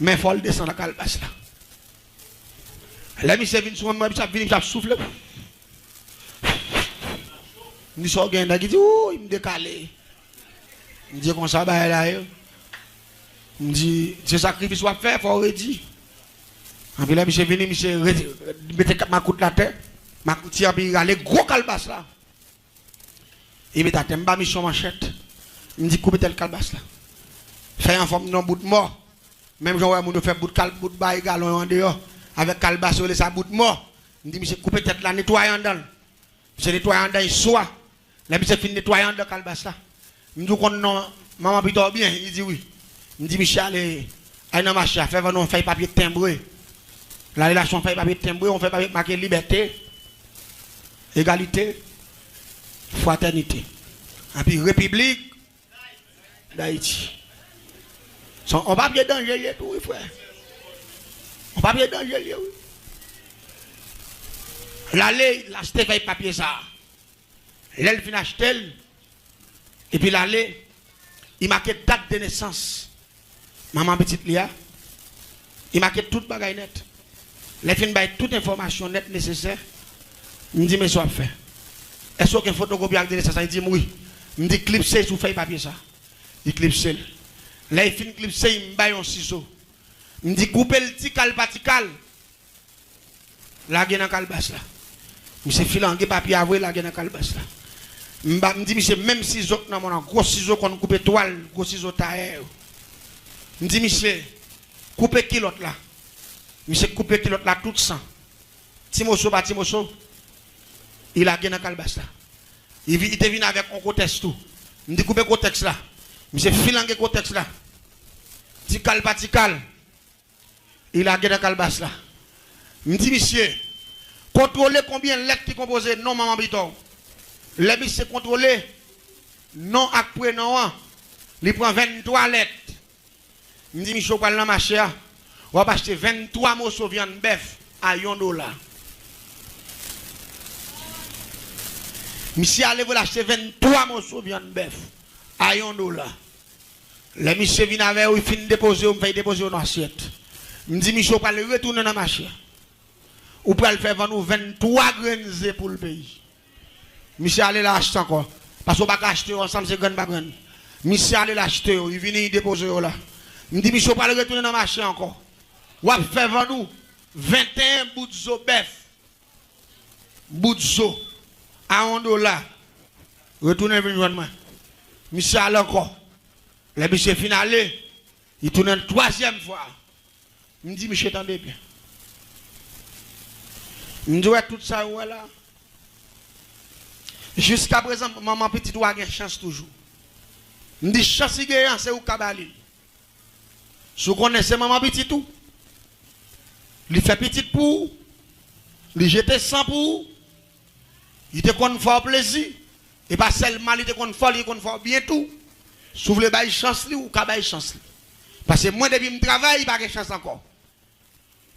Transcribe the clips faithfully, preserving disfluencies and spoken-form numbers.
Men fò l desann nan kalbas la. Lè misye vin sou mwen, misye ap vini, misye ap soufle. M di, "Sa w gen?" Nèg li di, "Wouy, m dekale." M di, "Konsa bagay la ye?" M di, "Se sakrifis w ap fè, fò w redi." Anpi lè misye vini, misye re- mete makout la atè, makout li, anpi rale gwo kalbas la. Li met atè, m ba misye yon manchèt. M di, "Koupe tèt kalbas la. Fè yon fòm yon bout mò." Menm jan w wè moun yo fè bout kal- bout bay galon yo andeyò, avèk kalbas yo rele sa bout mò. M di, "Misye koupe tèt la, netwaye anndan l." Misye netwaye anndan l swa. Lè misye fin netwaye anndan kalbas la, m di, "Ou konn non manman pita w byen?" Li di, "Wi." M di, "Misye ale, al nan mache a, fè vann ou yon fèy papye tenbre." L ale l achte yon fèy papye tenbre, yon fèy papye k make libète, egalite, fratènite. Anpi repiblik Dayiti. Se yon papye danje l ye tou, wi, frè. Yon papye danje l ye, wi. L ale, l achte fèy papye sa a. Lè l fin achte l, epi l ale, li make dat de nesans manman pitit li a, li make tout bagay nèt. Lè fin bay tout enfòmasyon nèt nesesè, m di, "Men sa w ap fè. Èske w gen fotokopi ak de nesans la?" Li di m, "Wi." M di, "Klipse sou fèy papye sa." Li klipse l. Lè li fin klipse, m bay yon sizo. M di, "Koupe l ti kal pa ti kal." Lage nan kalbas la. Misye filange papye a vre, lage nan kalbas la. M ba, m di misye, "Menm sizo k nan men w lan, gwo sizo konn koupe twal, gwo sizo tayè yo." M di misye, "Koupe kilòt la." Misye koupe kilòt la tout san. Ti moso pa ti moso, li lage nan kalbas la. Li vi- li te vin avèk yon kotèks tou. M di, "Koupe kotèks la." Misye filange kotèks la. Ti kal pa ti kal. Li lage nan kalbas la. M di misye, "Kontwole konbyen lèt ki konpoze non manman pita w." Lè misye kontwole non ak prenon an, li pran venntwa lèt. M di misye, "W pral nan mache a, w ap achte venntwa moso vyann bèf a yon dola." Misye ale vre, l achte venntwa moso vyann bèf a yon dola. Lè misye vin avè yo, li fin depoze yo, m fè l depoze yo nan asyèt. M di misye, "W pral retounen nan mache a. W pral fè vann ou venntwa grenn ze poul peyi." Misye ale la achte ankò. Paske w pa ka achte yo ansanm, se grenn pa grenn. Misye ale la achte yo, li vini, li depoze yo la. M di misye, "W pral retounen nan mache ankò. W ap fè vann ou venteyen bout zo bèf." Bout zo a yon dola. Retounen vin jwenn mwen. Misye ale ankò. Lè misye fin ale, li tounen twazyèm fwa. M di misye, "Tande byen." M di, "W wè tout sa ou wè la? Jiskaprezan, manman pitit ou a gen chans toujou." M di, "Chans li genyen an, se ou k ka ba li l. Si w konnen se manman pitit ou, li fè pitit pou ou, li jete san pou ou, li te konn fè w plezi, e pa sèlman li te konn fè w, li te konn fè w byen tou. Si w vle bay chans li, ou ka bay chans li. Paske mwen, depi m travay, li pa gen chans ankò."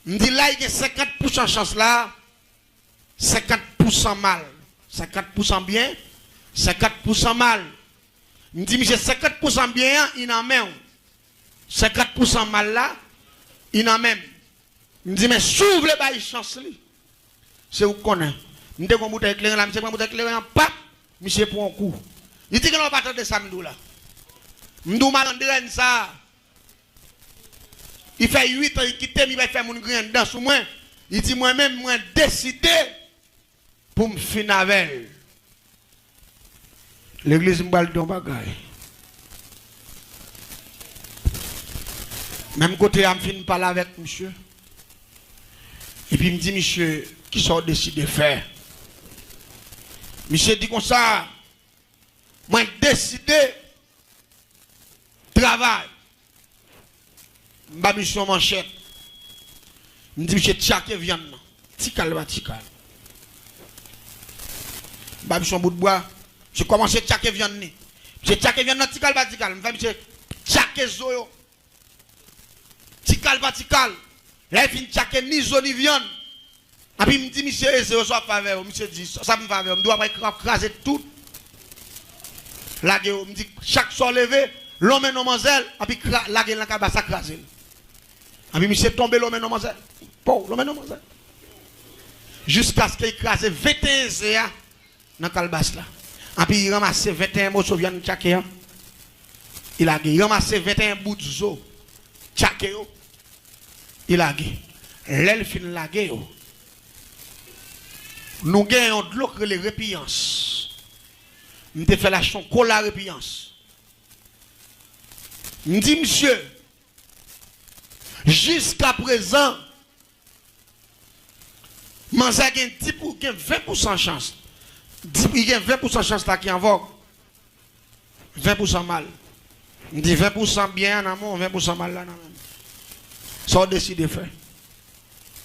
M di, "La, li gen senkant pousan chans la, senkant pousan mal. Senkant pousan byen, senkant pousan mal." M di, "Misye, senkant pousan byen an, li nan men w. Senkant pousan mal la, li nan men m." M di, "Men si w vle bay chans li, se ou k konnen." M te gen yon boutèy kleren la, misye pran boutèy kleren an, pap, misye pran yon kou. Li di, "Genlè w pa tande sa m di w la." M di w, "Malandren sa a, li fè uit an, li kite m, li pa fè moun griyen dan sou mwen." Li di, "Mwen menm, mwen deside pou m fin avè l." Legliz, m pral di yon bagay. Menm kote a, m fin pale avèk misye. Epi m di misye, "Kisa w deside fè?" Misye di konsa, "Mwen deside travay." M ba misye yon manchèt. M di misye, "Tchake vyann nan. Ti kal pa ti kal." M ba misye yon bout bwa. Misye kòmanse tchake vyann li. Misye tchake vyann nan ti kal pa ti kal. M fè misye tchake zo yo. Ti kal pa ti kal. Lè l fin tchake ni zo ni vyann. Anpi m di misye, "E ze yo, sa w ap fè avè yo?" Misye di, "Sa, sa pou m fè avè yo?" M di, "W ap kra- kraze tout. Lage yo." M di, "Chak swa w leve, lonmen non manzèl, anpi kra- lage l nan kalbas la, kraze l." Anpi misye tonbe lonmen non manzè. Pow, lonmen non manzè. Jiskaske li kraze venteyen ze a nan kalbas la. Anpi li ranmase venteyen moso vyann tchake an. Li lage. Li ranmase venteyen bout zo tchake yo. Li lage. Lè l fin lage yo, nou gen yon dlo k rele repiyans. M te fè l achte yon kola repiyans. M di misye, jiska prezan, manzè gen di pou, gen ven pousan chans. Di, li gen ven pousan chans la ki an vòg. Ven pousan mal. M di ven pousan byen an nan men w, ven pousan mal la nan men m. Sa w deside fè?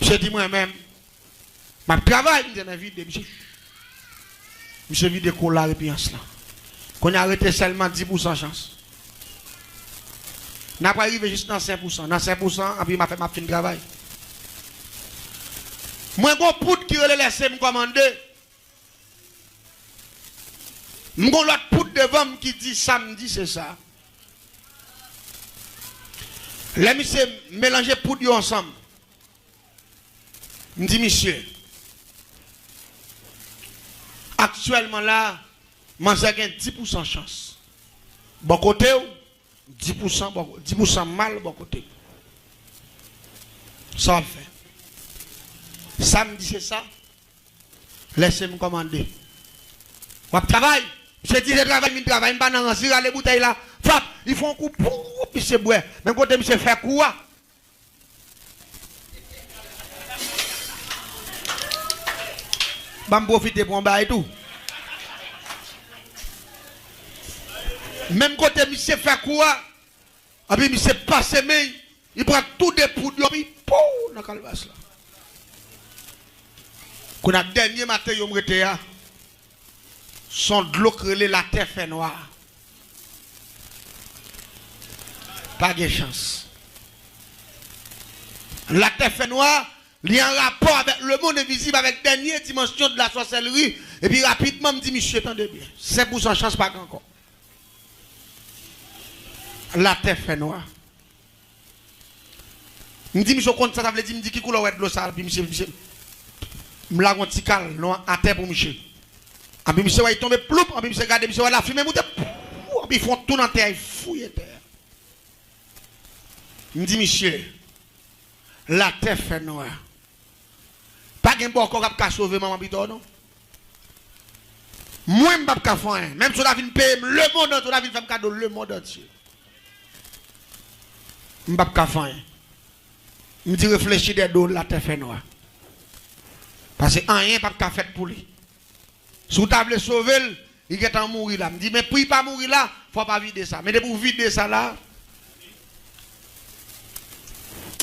Misye di mwen menm, m ap travay, m di men vide, misye. Misye vide kola repiyans lan. Kounye a rete sèlman di pousan chans. N ap rive jis nan senk pousan. Nan senk pousan, anpi m ap fè, m ap fin travay. Mwen gon poud ki rele lèse m kòmande. M gon lòt poud devan m ki di sa m di se sa. Lè misye melanje poud yo ansanm, m di misye, aktyèlman la, manzè gen di pousan chans bò kote w, di pousan bò, di pousan mal bò kote m. Sa w ap fè? Sa m di se sa. Lèse m kòmande. W ap travay. Misye di se travay, m vin travay, m pa nan ransi, rale boutèy la. Fap, li fè yon kou, pou, misye bwè. Menm kote misye fè kou a. Ban m pwofite pou yon bagay tou. Menm kote misye fè kou a, anpi misye pase men, li pran tou de poud yo, li pou nan kalbas la. Kounye a dènye maten yo m rete a, se yon dlo k rele latè fè nwa. Pa gen chans. Latè fè nwa, li an rapò avèk lemonn envizib, avèk dènye dimansyon de la sòsèlri. Epi rapidman, m di misye, tande byen. Senk pousan chans pa gen ankò. Latè fè nwa. M di misye, w konn sa sa vle di? M di ki koulè w wè dlo sa? Epi misye, misye, m lage yon ti kal non atè pou misye. Anpi misye wè li tonbe ploup, anpi misye gade, misye wè lafimen moute, pou, anpi fè yon tou nan tè a, li fouye tè a. M di misye, latè fè nwa. Pa gen bòkò k ap ka sove manman pita w non. Mwen, m p ap ka fè anyen. Menm si w ta vin peye m lemonn antye, w ta vin fè m kado lemonn antye, m p ap ka fè anyen. M di reflechi dèyè do w, latè fè nwa. Paske anyen p ap ka fèt pou li. Si w ta vle sove l, li gentan mouri la. M di, men pou li pa mouri la, fò w pa vide sa. Men depi w vide sa la,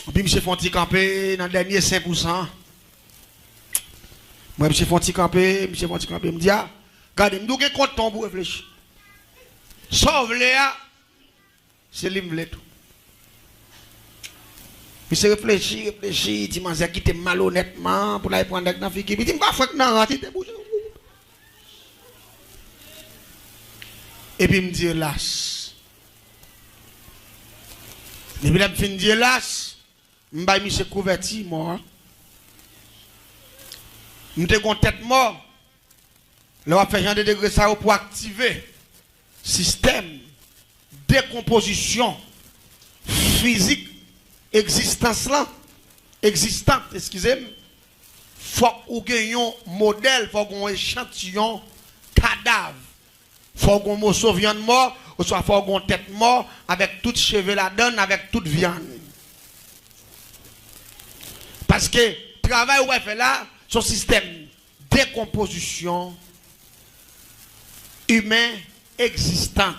epi misye fè yon ti kanpe nan dènye senk pousan an. Mwen, misye fè yon ti kanpe, misye fè yon ti kanpe. M di, a, gade, m di w gen kont tan pou reflechi. Sa w vle a, se li m vle tou. Misye reflechi, reflechi, di manzè kite m malonètman pou l al pran nèg nan figi. Li di m pa fwenk nan rant, li debouje. Epi m di elas. Depi lè m fin di elas, m bay misye kouvèti mò a. M te gon tèt mò. Lè w ap fè jan de degre sa yo pou aktive sistèm dekonpozisyon fizik egzistans lan, egzistan, eskize m, fòk ou gen yon modèl, fòk ou gen yon echantiyon kadav. Fò w gen yon moso vyann mò, oswa fò w gen yon tèt mò, avèk tout cheve ladann, avèk tout vyann. Paske travay ou pral fè la, se yon sistèm dekonpozisyon imen egzistan.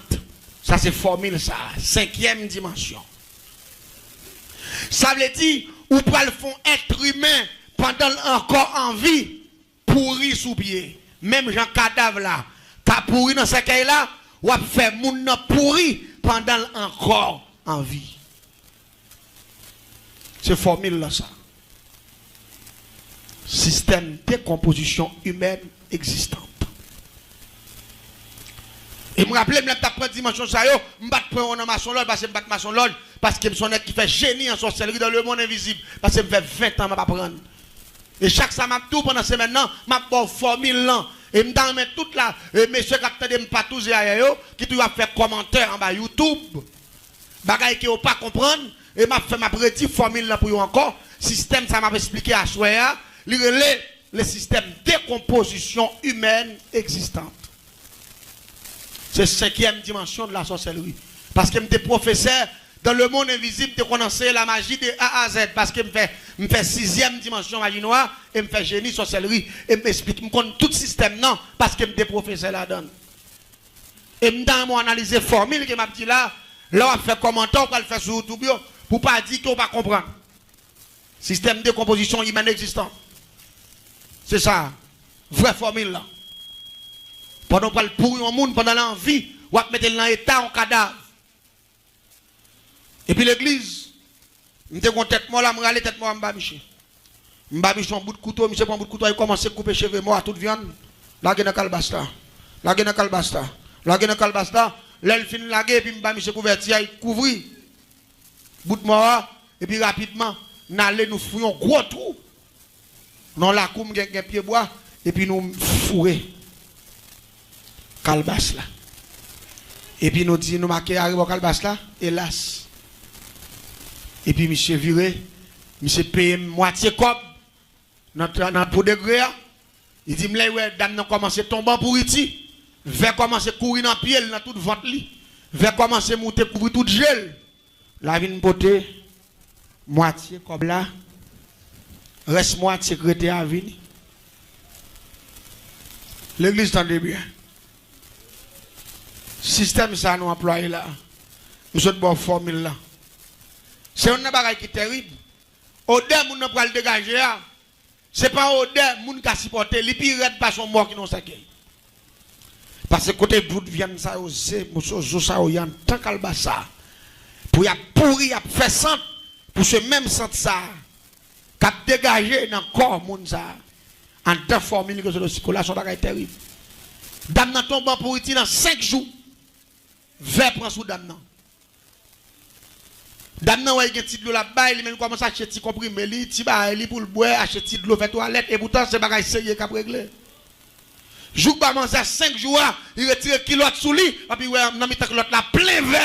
Sa se fòmil sa, senkyèm dimansyon. Sa vle di, ou pral fè yon èt imen pandan l ankò an vi pouri sou pye. Menm jan kadav la ka pouri nan sèkèy la, w ap fè moun nan pouri pandan l ankò an vi. Se fòmil lan sa. Sistèm dekonpozisyon imèn egzistan. E m raple m, lè m t ap pran dimansyon sa yo, m pa t pran yo nan masonlòj, paske m pa t masonlòj, Paske m se yon nèg ki fè jeni an sòsèlri dans le monde invisible. Paske m fè ven tan m ap aprann. E chak sa m ap di w pandan semèn nan, m ap ba w fòmil lan. E m ta renmen tout la, e mesye k ap tande m pa touze ayè yo, ki toujou ap fè kòmantè anba YouTube. Bagay ke yo pa konprann, e m ap fè, m ap redi fòmil lan pou yo ankò. Sistèm sa m ap esplike aswè a, li rele le système de composition humaine existante. Se senkyèm dimansyon de la sorcellerie. Paske m te pwofesè dans le monde invisible, m te konn anseye la maji de A a Z. Paske m fè, m fè sizyèm dimansyon maji nwa, e m fè jeni sòsèlri, e m esplike, m konn tout sistèm nan, paske m te pwofesè ladan l. E m ta renmen w analize fòmil ke m ap di la, lè w ap fè kòmantè, w pral fè sou YouTube yo, pou w pa di ke w pa konprann. Système de composition humaine existante. Se sa, vrè fòmil lan. Pandan w pral pouri yon moun, pandan l an vi, w ap mete l nan eta yon kadav. Epi legliz, m te gon tèt mò la, m rale tèt mò a, m ba misye. M ba misye yon bout kouto, misye pran bout kouto a, li kòmanse koupe cheve mò a, tout vyann, lage nan kalbas la. Lage nan kalbas la. Lage nan kalbas la. Lè l fin lage, epi m ba misye kouvèti a, li kouvri bout mò a, epi rapidman, n ale, nou fouye yon gwo twou nan lakou m gen, gen pyebwa, epi nou foure kalbas la. Epi nou di, nou make arebò kalbas la, elas. Epi misye vire, misye peye m mwatye kòb nan, nan pou degre a. Li di m lè l wè dam nan kòmanse tonbe an pouriti, vè kòmanse kouri nan pye l, nan tout vant li. Vè kòmanse moute kouvri tout je l. L a vin pote mwatye kòb la, rès mwatye k rete a vini. Legliz, tande byen. Sistèm sa a nou anplwaye la, m sot ba w fòmil lan. Se youn nan bagay ki tèrib. Odè moun nan pral degaje a, se pa odè moun ka sipòte, li pi rèd pase yon mò ki nan yon sèkèy. Paske kote bout vyann sa yo, ze, moso zo sa yo ye anndan kalbas sa, pou y ap pouri, y ap fè sant, pou se menm sant sa k ap degaje nan kò moun sa, anndan fòmil ke se lo sikola, se yon bagay tèrib. Dam nan tonbe an pouriti nan senk jou. Vè pran sou dam nan. Dam nan wè gen ti dlo l ap bay, li menm li kòmanse achte ti konprime li, ti bagay li pou l bwè, achte ti dlo, fè twalèt, epoutan se bagay serye k ap regle. Jouk ba manzè senk jou a, li retire kilòt sou li, epi wè nan mitan kilòt la plen vè.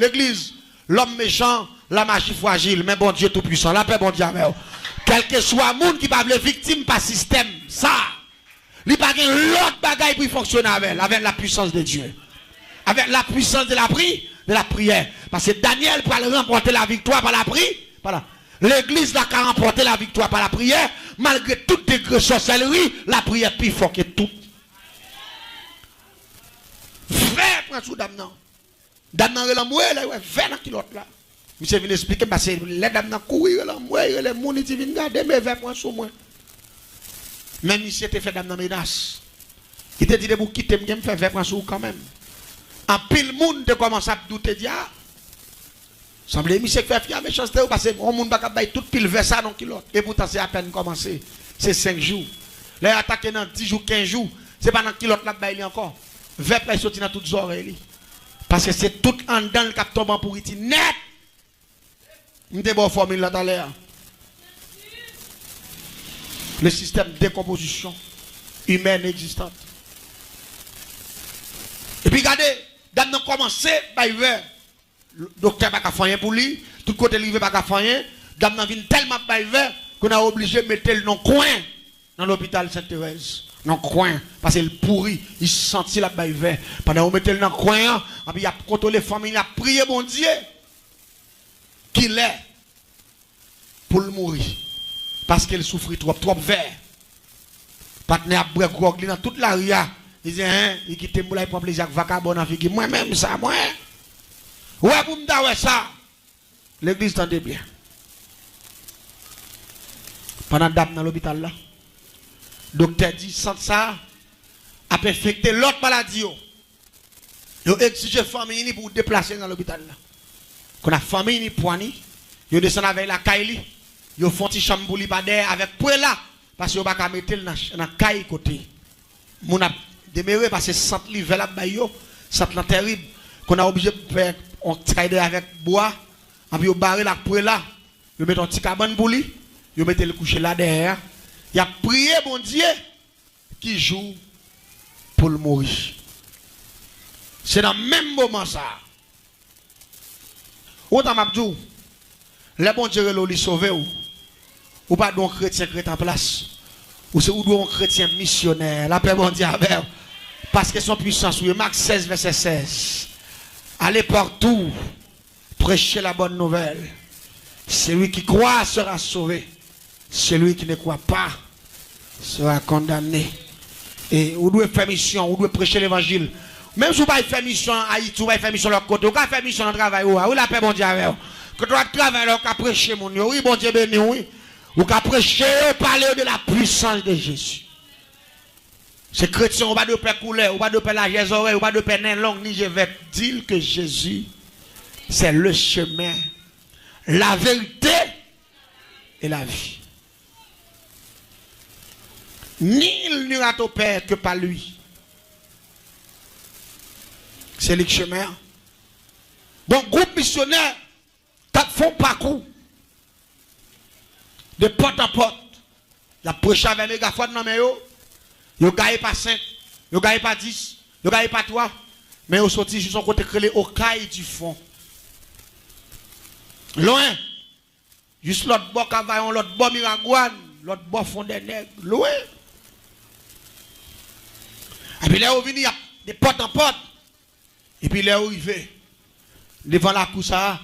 Legliz, lòm mechan, la maji frajil, men Bondye toupwisan, lapè Bondye avè w. Kèlkeswa moun ki pa vle viktim pa sistèm sa, li pa gen lòt bagay pou l fonksyone avè l, avec la puissance de Dieu. Avec la puissance de la pri, de la prière. Paske Danyèl pral ranpòte laviktwa pa lapri, pa la. Legliz la ka ranpòte laviktwa pa lapriyè, malgre tout degre sòsèlri, lapriyè pi fò ke tout. Vè pran sou dam nan. Dam nan rele anmwe, lè l wè vè nan kilòt la. Misye vin esplike m, paske lè dam nan kouri, rele anmwe, rele moun, li di, "Vin gade, men vè pran sou mwen." Men misye te fè dam nan menas. Li te di, "Depi w kite m, gen m fè vè pran sou ou kanmenm." Anpil moun te kòmanse ap doute, di, "A, sanble misye k fè fi a mechanste wi, paske yon moun pa ka bay tout pil vè sa nan kilòt." Epoutan, se apèn kòmanse. Se senk jou. Lè y atake nan dis jou, kenz jou, se pa nan kilòt l ap bay li ankò. Vè pral soti nan tout zòrèy li. Paske se tout anndan l k ap tonbe an pouriti nèt. M te ba w fòmil la talè a. Le système de composition humaine existante. Epi gade, dam nan kòmanse bay vè. Doktè pa ka fè anyen pou li, tout kote l rive pa ka fè anyen. Dam nan vin tèlman ap bay vè, ke n a oblije mete l nan kwen. Nan lopital Sent Terèz, nan kwen, paske l pouri, li santi l ap bay vè. Pandan yo mete l nan kwen an, anpi y ap kontwole fanmi l, y ap priye Bondye. Kilè pou l mouri? Paske l soufri twòp, twòp vè. Patnè ap bwè gwòg li nan tout lari a. Li di, "Hen, li kite m pou l al pran plezi ak vakabon nan figi mwen menm sa, mwen. Ou wè pou m ta wè sa." Legliz, tande byen. Pandan dam nan lopital la, doktè di sant sa a ap enfekte lòt maladi yo. Yo egzije fanmi ni pou deplase l nan lopital la. Kounye a fanmi ni pwa ni, yo desann avè l lakay li, yo fè yon ti chanm pou li pa dèyè avèk pwe la, paske yo pa ka mete l nan, nan kay kote moun ap demere, paske sant li vè l ap bay yo, sant lan tèrib. Kounye a oblije fè yon ti kay dèyè avèk bwa, Anpi yo bare l ak prela. Yo mete yon ti kabann pou li. Yo mete l kouche la dèyè a. Y ap priye Bondye ki jou pou l mouri. Se nan menm moman sa a. Ou kontan m ap di w, lè Bondye rele w, li sove w. Ou pa dwe yon kretyen k ret an plas. Ou se, ou dwe yon kretyen misyonè. Lapè Bondye avè w. Paske se yon pwisans ou ye. Mak sèz, vèsè sèz. Allez partout, prêchez la bonne nouvelle. Celui qui croit sera sauvé. Celui qui ne croit pas sera condamné. E ou dwe fè misyon, ou dwe preche levanjil. Menm si w pa fè misyon Ayiti, ou pa fè misyon lòt kote, ou ka fè misyon nan travay ou a. Wi, lapè Bondye avè w. Kote w ap travay la, ou ka preche moun yo. Wi, Bondye beni w, wi. Ou ka preche yo, pale yo de la puissance de Jésus. Se kretyen, ou pa dwe pè koulè, ou pa dwe pè lajè zòrèy, ou pa dwe pè nen long ni je vèt. Di l ke Jezi, c'est le chemin, la vérité et la vie. Nul n'ira au Père que par lui. Se li k chemen an. Bon, gwoup misyonè k ap fè yon pakou de pòt an pòt. Y ap preche avè megafòn nan men yo. Yo gaye pa senk, yo gaye pa dis, yo gaye pa twa. Men yo soti jis yon kote k rele Okay di Fon. Lwen. Jis lòt bò Kavayon, lòt bò Miragwàn, lòt bò Fondènèg, lwen. Epi lè yo vini, y ap de pòt an pòt. Epi lè yo rive devan lakou sa a,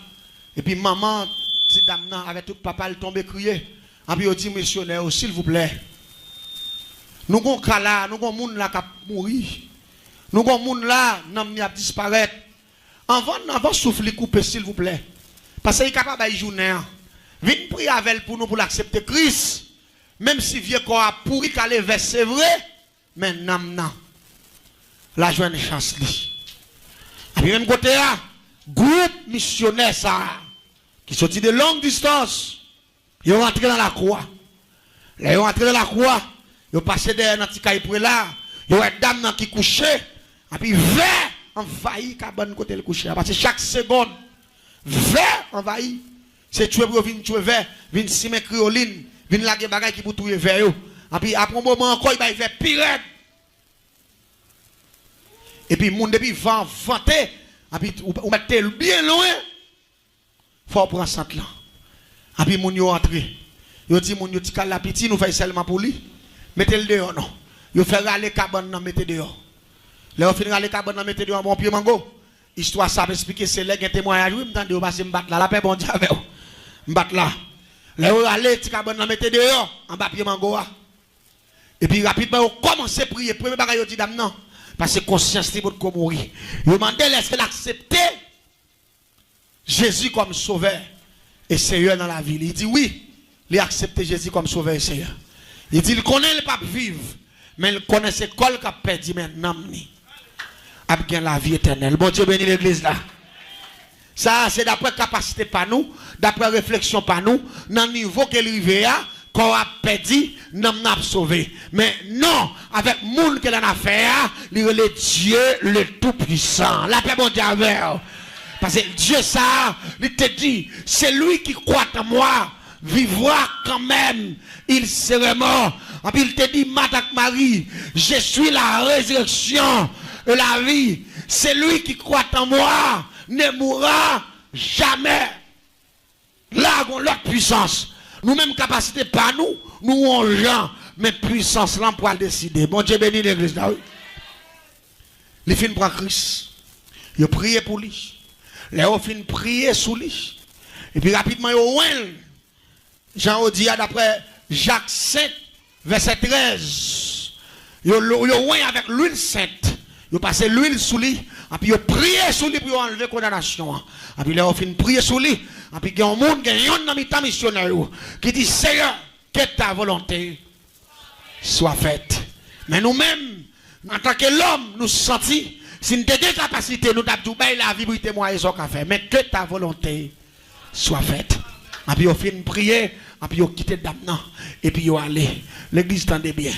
epi manman ti dam nan avèk tout papa l tonbe kriye. Epi yo di misyonè yo, silvouplè, nou gon ka la, nou gon moun la k ap mouri. Nou gon moun la, nanm li ap disparèt. Anvan, anvan souf li koupe, silvouplè. Paske li ka pa bay jounen an. Vin priye avè l pou nou, pou l aksepte Kris. Menm si vye kò a pouri, k ale vè, se vre, men nanm nan, l a jwenn chans li. Epi menm kote a, gwoup misyonè sa a, ki soti de long distans, yo rantre nan lakou a. Lè yo rantre nan lakou a, yo pase dèyè nan ti kay prela a, yo wè dam nan ki kouche, epi vè anvayi kabann kote l kouche a. Paske chak segonn, vè anvayi. Se tchwe pou yo vin tchwe vè, vin simen kriyolin, vin lage bagay ki pou touye vè yo. Epi apre yon moman ankò, yo bay vè pi rèd. Epi moun, depi van an vante, epi ou, ou mèt te byen lwen, fò w pran sant lan. Epi moun yo antre. Yo di moun yo, ti kal la piti, nou fè l sèlman pou li. Mete l deyò non. Yo fè rale kabann nan, mete deyò. Lè yo fin rale kabann nan, mete deyò, anba yon pye mango. Istwa sa ap esplike, se lè gen temwayaj, wi, m tande yo pase, m bat la. Lapè Bondye avè w. M bat la. Lè yo rale ti kabann nan, mete deyò, anba pye mango a. Epi rapidman, yo kòmanse priye. Premye bagay yo di dam nan, paske konsyans li potko mouri. Yo mande l èske l aksepte Jezi kòm Sovè e Seyè nan lavi li. Li di wi, li aksepte Jezi kòm Sovè e Seyè. Li di l konnen l p ap viv, men l konnen se kò l k ap pèdi, men nanm li ap gen lavi etènèl. Bondye beni legliz la. Sa a se daprè kapasite pa nou, daprè refleksyon pa nou, nan nivo ke l rive a, kò a ap pèdi, nanm nan ap sove. Men non, avèk moun ke l annafè a, li rele Dieu le Tout-Puissant. Lapè Bondye avè w. Paske Dye sa a, li te di, celui qui croit en moi vivra quand même il serait mort. Epi l te di Mat ak Mari, je suis la résurrection et la vie. Celui qui croit en moi ne mourra jamais. La gon lòt pwisans. Nou menm kapasite pa nou, nou yon jan, men pwisans lan pral deside. Bondye beni legliz la, wi. Li fin pran Kris. Yo priye pou li. Lè yo fin priye sou li, epi rapidman yo wen l. Jan yo di a, daprè Jak senk, vèsè trèz, yo, yo wen avèk lwil sent. Yo pase lwil sou li, epi yo priye sou li pou yo anlve kondanasyon an. Epi lè yo fin priye sou li, epi gen yon moun, gen yonn nan mitan misyonè yo, ki di, Seyè, que ta volonté soit faite. Men nou menm, antanke lòm, nou santi, si n te gen kapasite, nou t ap di w bay lavi pou li temwaye sa w ka fè. Men que ta volonté soit faite. Epi yo fin priye, epi yo kite dam nan, epi yo ale. Legliz, tande byen.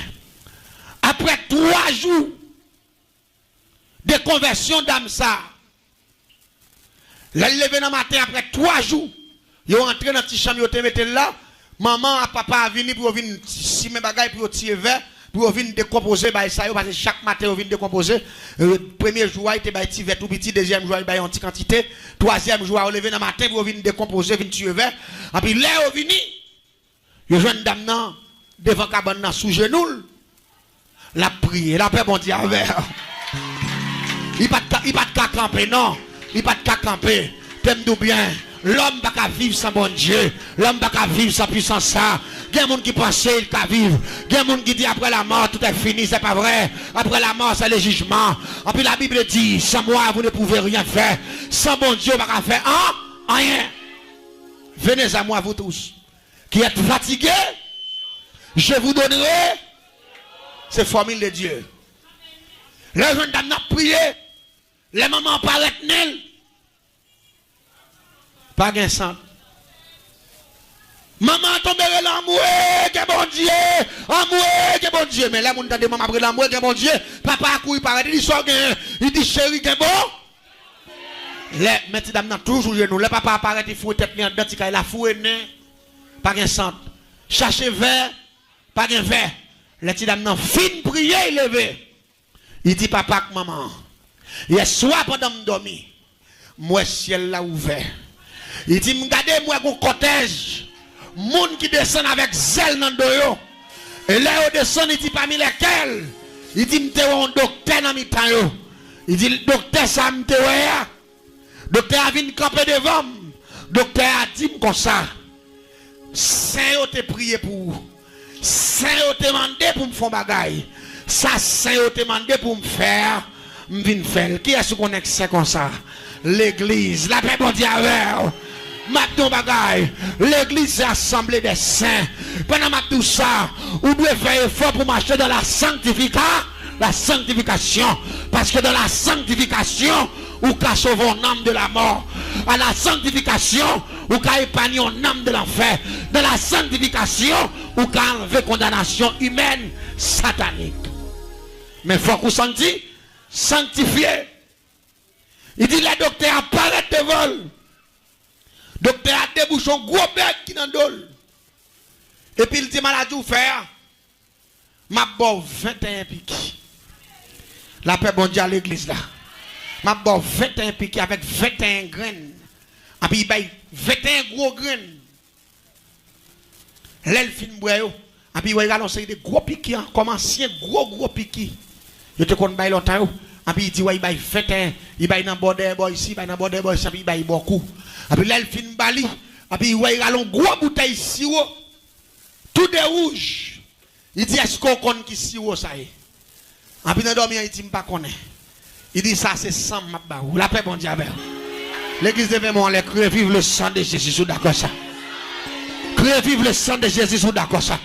Apre twa jou de konvèsyon dam sa, lè l leve nan maten apre twa jou, Yo antre nan ti chanm yo te mete l la. Manman ak papa a vini pou yo vin simen bagay, pou yo tiye vè, pou yo vin dekonpoze bagay sa yo, paske chak maten yo vin dekonpoze. E, premye jou a, yo te bay ti vè tou piti, dezyèm jou a, yo bay yon ti kantite, twazyèm jou a, yo leve nan maten pou yo vin dekonpoze, vin tiye vè. Anpi lè yo vini, yo jwenn dam nan devan kabann nan sou jenou l. L ap priye. Lapè Bondye avè w. Li pa t ka, li pa t ka kanpe, non. Li pa t ka kanpe. Tande m di w byen. Lòm pa ka viv san Bondye. Lòm pa ka viv san pwisans sa. Gen moun ki panse l ka viv. Gen moun ki di, après la mort, tout est fini. C'est pas vrai. Après la mort, c'est le jugement. Anpi la Bible dit, sans moi, vous ne pouvez rien faire. San Bondye, ou pa ka fè an, anyen. Venez à moi, vous tous qui êtes fatigués, je vous donnerai. Se fòmil de Dye. Lè w jwenn dam nan ap priye, lè manman an parèt nen l, pa gen sant. Manman an tonbe rele anmwe gen Bondye, anmwe gen Bondye. Men lè moun tande manman ap rele anmwe gen Bondye, papa a kouri parèt, li di sa w genyen, li di cheri gen bon. Lè men ti dam nan toujou jenou, lè papa a parèt, li foure tèt li anndan ti kay la, foure nen, pa gen sant. Chache vè, pa gen vè. Lè ti dam nan fin priye, li leve. Li di papa ak manman an, yèswa pandan m dòmi, m wè syèl la ouvè. Li di m gade, m wè gon kòtèj moun ki desann avèk zèl nan do yo. E lè yo desann, li di pami lèkèl, li di m te wè yon doktè nan mitan yo. Li di doktè sa m te wè a, doktè a vin kanpe devan m. Doktè a di m konsa, sen yo te priye pou ou. Sen yo te mande pou m fè yon bagay. Sa sen yo te mande pou m fè a, m vin fè l. Kiyès ou konnen k sen konsa? Legliz. Lapè Bondye avè w. M ap di yon bagay. Legliz se asanble dè sen. Pandan m ap di w sa, ou dwe fè efò pou mache dans la sanctification. La sanctification. Parce que dans la sanctification, ou ka sove yon nanm de la mò. A la sanctification, ou ka epanye yon nanm de lanfè. Dans la sanctification, ou ka anlve kondanasyon imèn, satanik. Men fòk ou sankti, sanktifye. Li di lè doktè a parèt devan l, doktè a debouche yon gwo bèg ki nan do l. Epi l di maladi w fè a, m ap ba w venteyen piki. Lapè Bondye a legliz la. M ap ba w venteyen piki avèk venteyen grenn. Anpi li bay venteyen gwo grenn. Lè l fin bwè yo, anpi li wè li rale yon seri de gwo piki an, kòm ansyen gwo gwo piki yo te konn bay lontan yo. Anpi li di wè li bay venteyen, li bay nan bò dèyè bò isi, li bay nan bò dèyè bò isi, anpi li bay bò kou. Anpi lè l fin ba li, anpi li wè li rale yon gwo boutèy siwo, tou de wouj. Li di èske w konn ki siwo sa ye? Anpi nan dòmi an, li di m pa konnen. Li di sa se san m m ap ba ou. Lapè Bondye avè w. Legliz leve men w anlè, kriye vive le sang de Jésus si w dakò sa. Kriye vive le sang de Jésus si w dakò sa.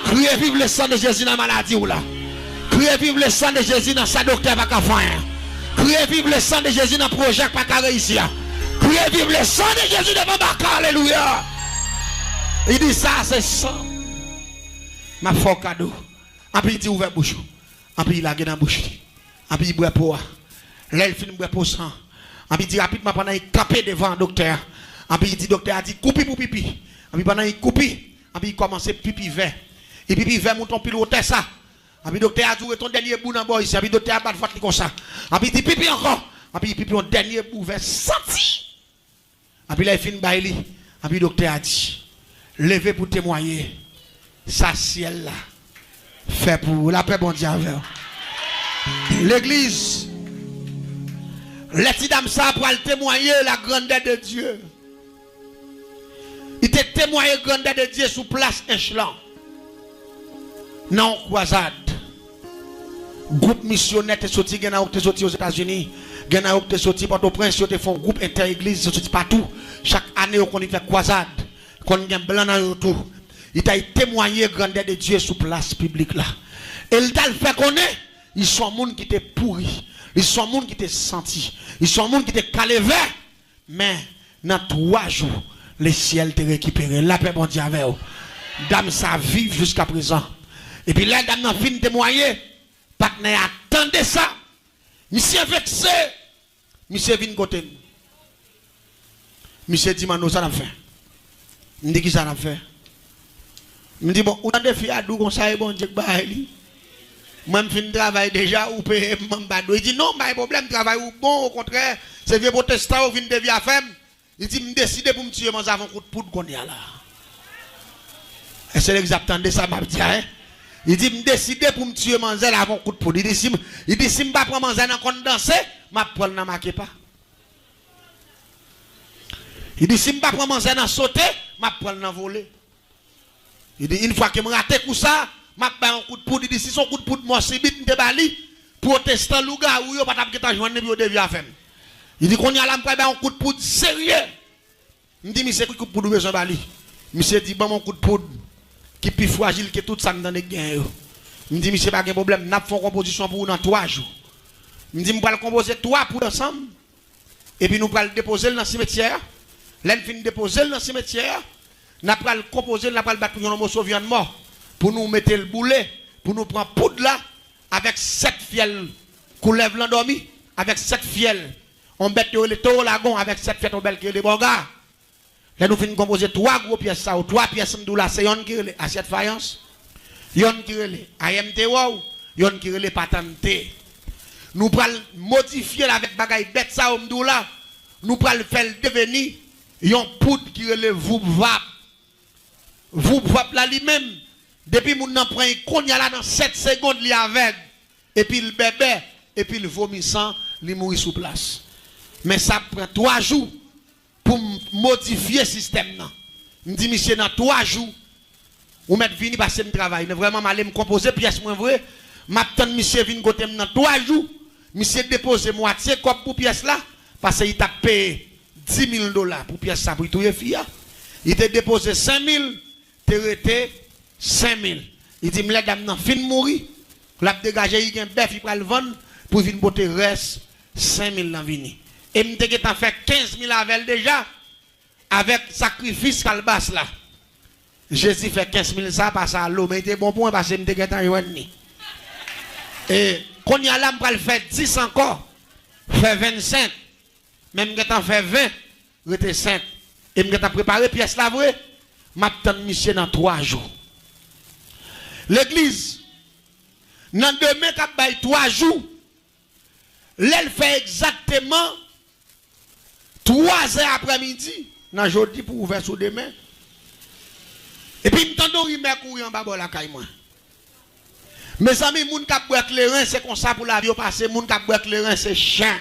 Kriye vive le sang de Jésus nan maladi w la. Kriye vive le sang de Jésus nan sa doktè pa ka fè anyen. Kriye vive le sang de Jésus nan pwojè k pa ka reyisi a. Kriye vive le sang de Jésus devan baka, alelouya. Li di sa se san m ap fè w kado. Anpi li di ouvè bouch ou. Anpi li lage nan bouch li. Anpi li bwè po a. Lè li fin bwè po san, anpi li di rapidman pandan li kanpe devan doktè a. Anpi li di doktè a di koupi pou pipi. Anpi pandan li koupi, anpi li kòmanse pipi vè. Li pipi vè moute yon pil wotè sa. Anpi doktè a di ou rete yon dènye bout nan bò isi. Anpi doktè a bat vant li konsa. Anpi li di pipi ankò. Anpi li pipi yon dènye bout vè santi. Anpi lè l fin bay li, anpi doktè a di leve pou temwaye sa syèl la fè pou ou. Lapè Bondye avè w. Legliz, lè ti dam sa a pral temwaye la grandeur de Dieu, li te temwaye grandeur de Dieu sou plas Ench lan. Nan yon kwazad, gwoup misyonè te soti, gen nan yo ki te soti Ozetazini, gen nan yo ki te soti Pòtoprens, yo te fè yon gwoup entè-egliz, yo soti patou. Chak ane, yo konn vin fè kwazad, konn gen blan nan yo tou. Li t al temwaye grandè de Dye sou plas piblik la. E l t al fè konnen, li se yon moun ki te pouri, li se yon moun ki te santi, li se yon moun ki te kale vè. Men, nan twa jou, lesyèl te rekipere l. Lapè Bondye avè w. Dam sa viv jiskaprezan. Epi lè dam nan fin temwaye, patnè a tande sa. Misye vekse. Misye vin kote m. Misye di m, "Anno, sa n ap fè?" M di, "Kisa n ap fè?" M di, "Bon, ou tande fi a di w konsa, e Bondye k bay li. Mwen, m fin travay deja, ou peye m, m pa dwe." Li di, "Non, m pa gen pwoblèm, travay ou bon, okontrè, se vye pwotestan yo vin devye afè m." Li di, "M deside pou m tiye manzè avè yon kout poud kounye a la." Èske legliz ap tande sa m ap di a, en? Li di, "M deside pou m tiye manzè la avè yon kout poud." Li di, "Si m, li di, si m pa pran manzè nan konn danse, m ap pran l nan makepa." Li di, "Si m pa pran manzè nan sote, m ap pran l nan vole." Li di, "Yon fwa ke m rate kou sa, m ap bay yon kout poud." Li di, "Si se yon kout poud mò sibit m te ba li, pwotestan lougawou yo pa t ap gentan jwenn li pou yo devye afè m." Li di, "Kounye a la, m pral bay yon kout poud serye." M di, "Misye, ki kout poud ou bezwen ba li?" Misye di, "Ban m yon kout poud ki pi frajil ke tout sa m tande k genyen yo." M di, "Misye, pa gen pwoblèm, n ap fè yon konpozisyon pou ou nan twa jou." M di, "M pral konpoze twa poud ansanm, epi nou pral depoze l nan simetyè a. Lè n fin depoze l nan simetyè a, n ap pral konpoze l, n ap pral bat yon moso vyann mò pou nou mete l boule, pou nou pran poud la avèk sèt fyèl koulèv landòmi, avèk sèt fyèl yon bèt yo rele towo lagon, avèk sèt fyèl yon bèt ki rele bòga." Lè nou fin konpoze twa gwo pyès sa yo, twa pyès m di w la, se yonn ki rele asyèt fayans, yonn ki rele ayèm te wòw, yonn ki rele patante. Nou pral modifye l avèk bagay bèt sa yo m di w la, nou pral fè l deveni yon poud ki rele voup vap. Voup vap la li menm, depi moun nan pran l kounye a la, nan sèt segonn li avèg, epi l bèbè, epi l vomi san, li mouri sou plas. Men sa ap pran twa jou pou m modifye sistèm nan. M di misye nan twa jou, ou mèt vini paske m travay. Vrèman, m ale m konpoze pyès mwen vre. M ap tann misye vin kote m nan twa jou. Misye depoze mwatye kòb pou pyès la, paske li t ap peye dis mil dola pou pyès sa pou li touye fi a. Li te depoze senk mil, te rete senk mil. Li di m lè dam nan fin mouri, l ap degaje, li gen bèf li pral vann pou vin pote rès senk mil lan vini. E m te gentan fè kenz mil avè l deja, avèk sakrifis kalbas la. Jezi fè kenz mil sa pase a lo, men li te bon pou mwen paske m te gentan jwenn li. E kounye a la, m pral fè dis ankò, fè vennsenk. Men m gentan fè ven, rete senk. E m gentan prepare pyès la vre. M ap tann misye nan twa jou. Legliz, nan demen k ap bay twa jou, lè l fè egzakteman twa zè aprèmidi, nan jodi pou ouvè sou demen, epi m tande yon rimè kouri anba bò lakay mwen. Mezanmi, moun k ap bwè kleren, se konsa pou lavi yo pase. Moun k ap bwè kleren, se chen.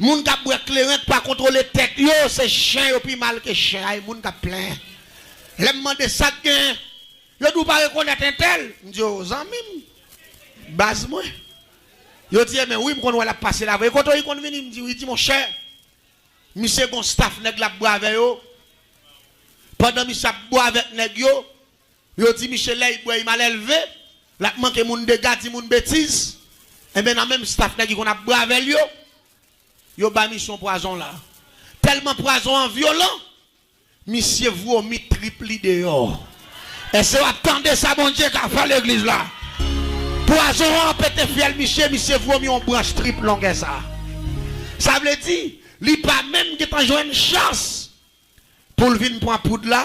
Moun k ap bwè kleren, k pa kontwole tèt yo, se chen, yo pi mal ke chen. Ay, moun k ap plenyen. Lè m mande sa k genyen, yo di w pa rekonèt entèl. M di yo, zanmi m, baz mwen. Yo di, ebyen, wi, m konn wè l ap pase la vre. Kote w konn vini? M di, wi, di, monchè, misye gon staf nèg l ap bwè avè yo. Pandan misye ap bwè avèk nèg yo, yo di misye lè l bwè, li malelve, l ap manke moun dega, di moun betiz. Enben, nan menm staf nèg ki konn ap bwè avè l yo, yo ba misye yon pwazon la. Tèlman pwazon an vyolan, misye vomi trip li deyò. Èske w ap tande sa Bondye ka fè legliz la? Pwazon an pete fyèl misye, misye vomi yon branch trip longè sa. Sa vle di, li pa menm gentan jwenn chans pou l vin pran poud la,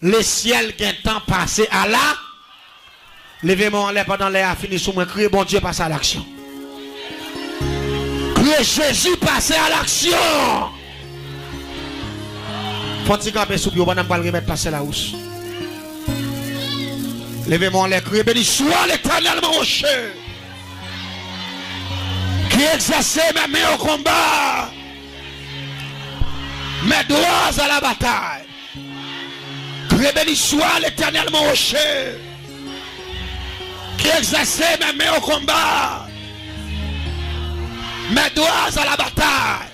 lesyèl gentan pase a la. Leve men w anlè pandan lè a fini sou mwen, kriye, "Bondye, pase a laksyon." Kriye, "Jezi, pase a laksyon." Fè yon ti kanpe sou pye w pandan m pral remèt pastè Lawous. Leve men w anlè, kriye, "Béni soit l'Éternel, mon rocher, qui exerce mes mains au combat, mes doigts à la bataille." Criez, "Béni soit l'Éternel, mon rocher, qui exerce mes mains au combat, mes doigts à la bataille."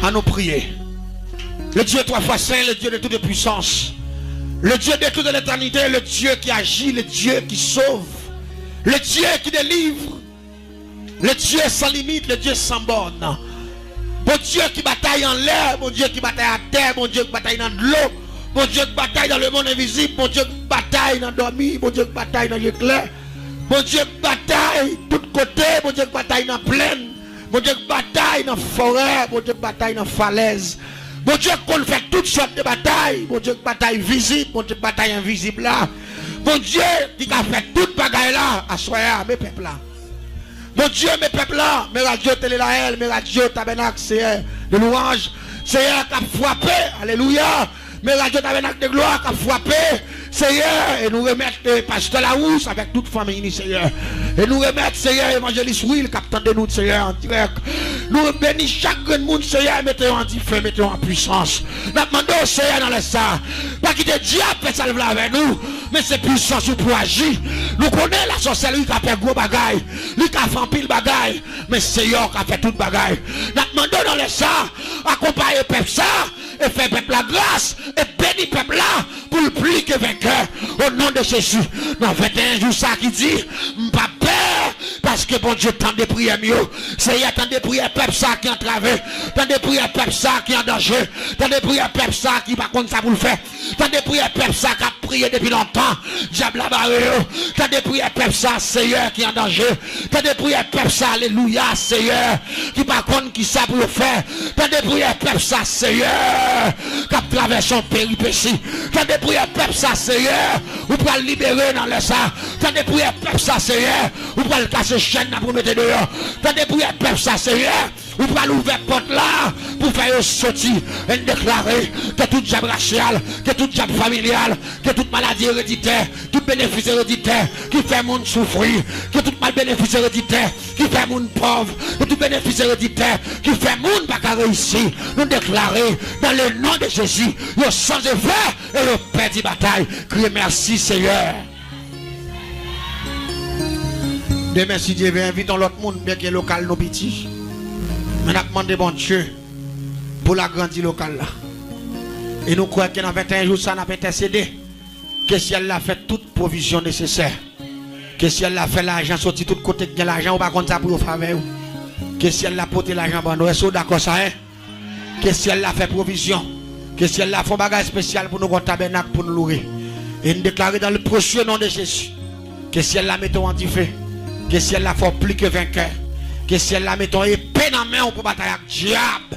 Annou priye. Le Dieu trois fois saint, le Dieu de toute puissance, le Dieu de toute l'éternité, le Dieu qui agit, le Dieu qui sauve, le Dieu qui délivre, le Dieu sans limite, le Dieu sans borne. Bondye ki batay anlè, Bondye ki batay atè, Bondye ki batay nan dlo, Bondye ki batay nan lemonn envizib, Bondye ki batay nan dòmi, Bondye ki batay nan je klè, Bondye ki batay tout kote, Bondye ki batay nan plenn, Bondye ki batay nan forè, Bondye ki batay nan falèz. Bondye k konn fè tout sòt de batay, Bondye k batay vizib, Bondye k batay envizib la. Bondye ki ka fè tout bagay la, aswè a, men pèp la. Bondye, men pèp la, men radyo Tele Laèl, men radyo Tabènak, Seyè de lwanj, Seyè k ap frape, alelouya, men radyo Tabènak de glwa k ap frape, Seyè, e nou remèt, eh, pastè Lawous avèk tout fanmiy li, Seyè. E nou remèt, Seyè, evanjelis Wil k ap tande nou, Seyè, an dirèk. Nou beni chak grenn moun, Seyè, mete yo an dife, mete yo an pwisans. N ap mande w, Seyè, nan lè sa, pa kite dyab fè sa l vle avè nou, men se pwisans ou pou aji. Nou konnen lasòsèlri ka fè gwo bagay, li ka fè anpil bagay, men Seyè w ka fè tout bagay. N ap mande w nan lè sa, akonpaye pèp sa, e fè pèp la gras, e beni pèp la, pou l pli ke venkè. O non de Jezi, nan venteyen jou sa ki di, m p ap pè, paske Bondye tande priyè m yo. Seyè, tande priyè pèp sa ki antrave, tande priyè pèp sa ki an danje, tande priyè pèp sa ki pa konn sa pou l fè, tande priyè pèp sa k ap priye depi lontan, dyab la bare yo, tande priyè pèp sa, Seyè, ki an danje, tande priyè pèp sa, alelouya, Seyè, ki pa konn kisa pou yo fè. Tande priyè pèp sa, Seyè, k ap travèse yon peripesi. Tande priyè pèp sa, Seyè, ou pral libere nan lè sa. Tande priyè pèp sa, Seyè, ou pral kase chèn nan pou mete deyò. Tande priyè pèp sa, Seyè, ou pral ouvè pòt la pou fè yo soti. E n deklare ke tout dyab rasyal, ke tout dyab familyal, ke tout maladi ereditè, tout benefis ereditè ki fè moun soufri, ke tout mal benefis ereditè ki fè moun pòv, ke tout benefis ereditè ki fè moun pa ka reyisi, nou deklare, dans le nom de Jésus, yo san efè e yo pèdi batay. Kriye, mèsi, Seyè. Demen, si Dye vle, envite yon lòt moun, byenke lokal nou piti. Men n ap mande Bondye pou l agrandi lokal la. E nou kwè ke nan venteyen jou sa, n ap entèsede. Ke syèl la fè tout pwovizyon nesesè. Ke syèl la fè lajan soti tout kote k gen lajan, ou pa konn sa pou yo fè avè yo. Ke syèl la pote lajan ban nou. Èske w dakò sa, en? Ke syèl la fè pwovizyon. Ke syèl la fè yon bagay espesyal pou nou, gon tabènak pou nou loure. E n deklare dans le précieux nom de Jésus, ke syèl la mete w an dife. Ke syèl la fè w pli ke venkè. Ke syèl la mete yon epe nan men w pou batay ak dyab.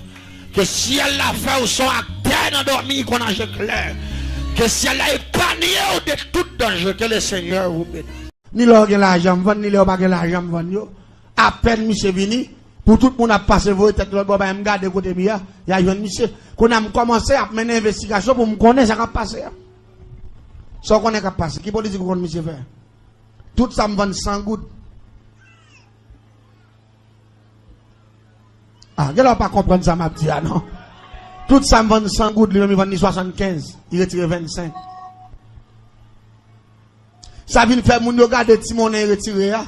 Ke syèl la fè w son aktè nan dòmi kon anje klè. Ke syèl la epanye w de tout danje. Que le Seigneur vous bénisse. Ni lè w gen lajan, m vann, ni lè w pa gen lajan, m vann yo. Apèn misye vini, pou tout moun ap pase voye tèt lòt bò, bay m gade kote m ye a, y a jwenn misye. Kounye a m kòmanse ap mennen envestigasyon pou m konnen sa k ap pase a. Sa w konnen k ap pase? Ki politik ou konn misye fè? Tout sa m vann san goud. Ah, genlè w pa konprann sa m ap di a, non. Tout sa m vann san goud, li menm li vann li swasannkenz, li retire vennsenk. Sa vin fè moun yo gade ti monnen li retire a.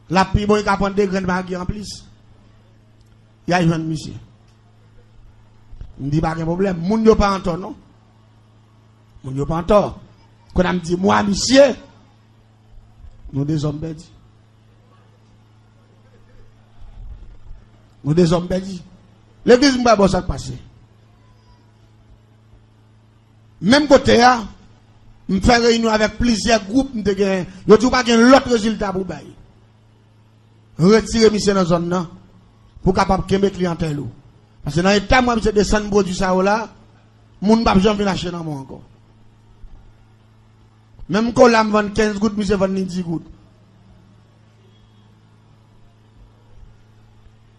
L ap pi bon, li ka pran de grenn magi anplis. Y a jwenn misye. M di pa gen pwoblèm. Moun yo pa antò, non. Moun yo pa antò. Kounye a m di, mwa misye, nou de zòm pèdi. Nou de zòm pèdi. Legliz, m pral ba w sa k pase. Menm kote a, m fè reyinyon avèk plizyè gwoup m te genyen. Yo di w pa gen lòt rezilta pou bay. Retire misye nan zòn nan pou w kapab kenbe kliyantèl ou. Paske nan eta m wè misye desann pwodui sa yo la, moun p ap janm vin achte nan men w ankò. Menm kola m vann kenz goud, misye vann li dis goud.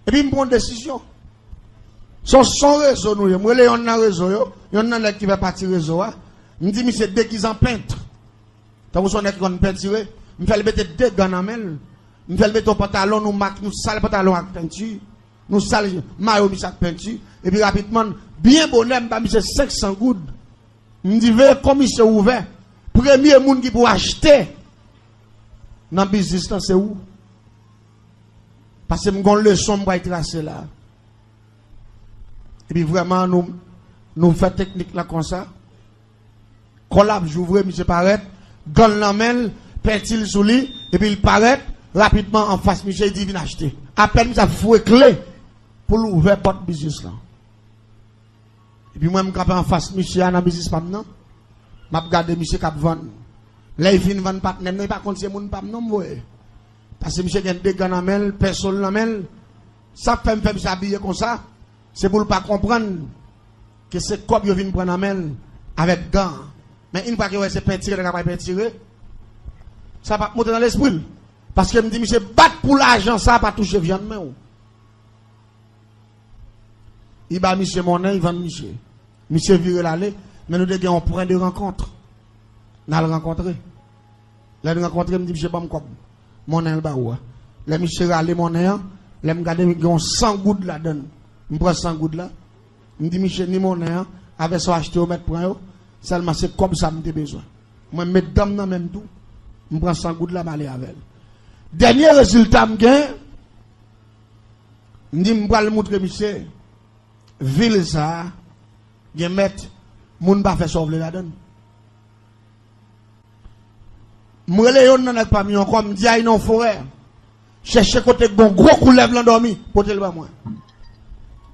Epi m pran yon desizyon. Se yon, se yon rezo nou ye. M rele yonn nan rezo yo, yonn nan nèg ki fè pati rezo a. M di misye degize an pent. Tankou se yon nèg ki konn pentire. M fè l mete de gan nan men l. M fè l mete yon pantalon, nou mak, nou sal pantalon ak penti. Nou sal mayo misye ak penti. Epi rapidman, byen bonè, m ba misye senk san goud. M di, veye kon misye ouvè. Premye moun ki pou achte nan biznis lan, se ou. Paske m gon leson m pral trase la. Epi vrèman, nou, nou fè teknik la konsa. Kò l ap jou vre, misye parèt, gan l nan men l, penti l sou li, epi l parèt rapidman anfas misye, li di vin achte. Apèn misye ap foure kle pou l ouvè pòt biznis lan. Epi mwen, m kanpe anfas misye a nan biznis pa m nan. M ap gade misye k ap vann. Lè l fin vann patnè m nan, li pa konn se moun pa m non m voye. Paske misye gen de gan nan men l, penso l nan men l. Sa k fè m fè misye abiye konsa, se pou l pa konprann Ke se kòb yo vin pran nan men l avèk gan. Men yon fwa ke wè se pentire nèg la pral pentire, sa p ap monte nan lespri l. Paske m di misye bat pou lajan sa pa touche vyann men w. Li ba misye monnen, li vann misye. Misye vire l ale, men nou te gen yon pwen de rankont. N al rankontre. Lè n rankontre, m di misye ban m kòb monnen l ba ou a. Lè misye rale monnen an, lè m gade gen yon san goud ladan l. M pran san goud la, m di misye ni monnen an, avè sa w achte yo mèt pran yo, sèlman se kòb sa m te bezwen. Mwen m met dan m nan men m tou, m pran san goud la m ale avè l. Dènye rezilta m gen, m di m pral moutre misye, vil sa a gen mèt, moun pa fè sa w vle ladan l. M rele yonn nan nèg pa m yo ankò, m di al nan yon forè, chèche kote k gon gwo koulèv landòmi, pote l ban mwen.